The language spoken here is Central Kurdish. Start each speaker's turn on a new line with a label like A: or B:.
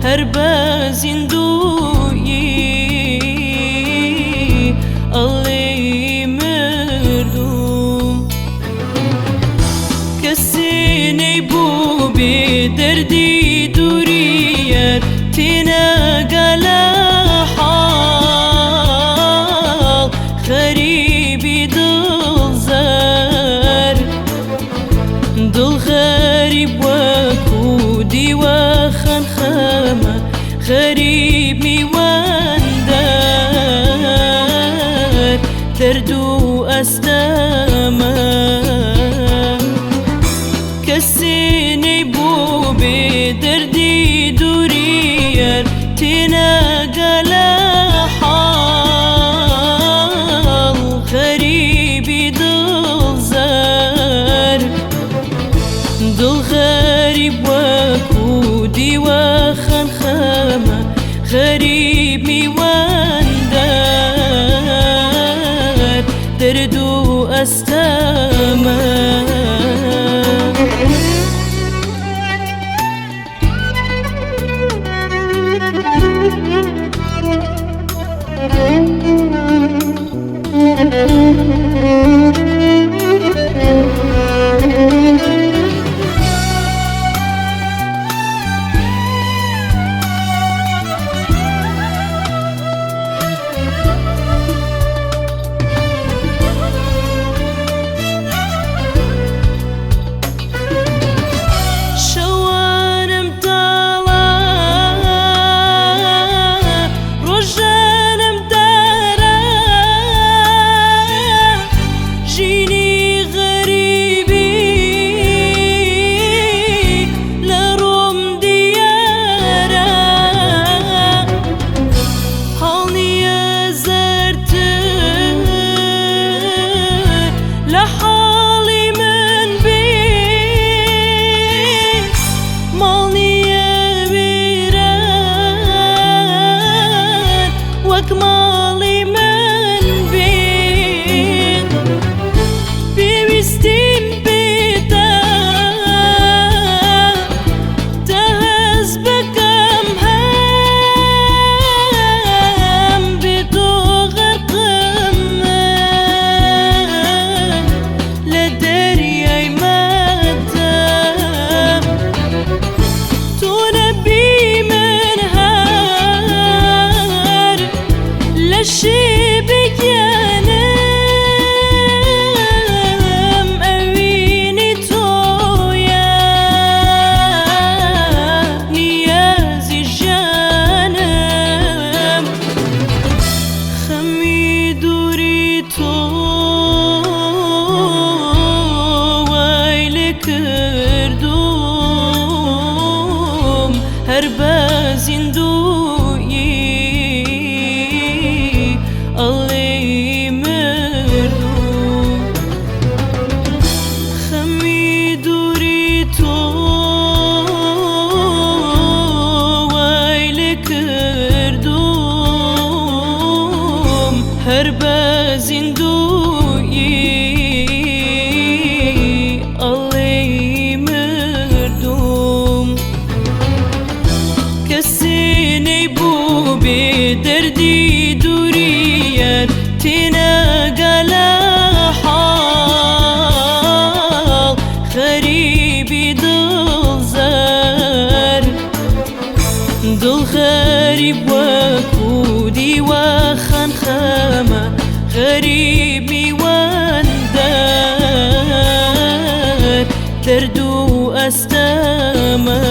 A: هەر بە زیندوویی ئەڵێی مردووم. کەسێ نەیبوو بێ دەردی دووریەر تێنەگا لە حاڵ غەریبی دڵزەر. دڵ غەریب وەکو دیوەخان خەمە غەریب میواندار دەرد و ئەستەمە. کەسێ نەیبوو بێ دەردی دووریەر تێنەگا لە حاڵ غەریبی دڵزەر. دڵ غەریب وەکو دیوەخان خەمە غەریب میواندار دەرد و ئەستەمە. شەوانم تاڵە ڕۆژانم دارە ژینی غەریبی لە ڕۆم دیارە. حاڵ نییە زەردتر لە حاڵی من بێ، ماڵ نییە وێران وەک ماڵی من بێ. پێویستیم پێتە تا هەست بکەم هەم بێ تۆ غەرقم من لە دەریای مەتەم. تۆ نەبی من هەر لە شێبێکیانم ئەوینی تۆیە نیازی ژیانم. خەمی دووری تۆ وای لێ کردووم هەر بە زیندوویی ئەڵێی مردووم. خەمی دووری تۆ وای لێ کردووم هەر بە زیندوویی ئەڵێی مردووم. کەسێ نەیبوو بێ دەردی دووریەر تێنەگا لە حاڵ غەریبی دڵزەر. دڵ غەریب وەکو دیوەخان خەمە غەریب میواندار دەرد و ئەستەمە.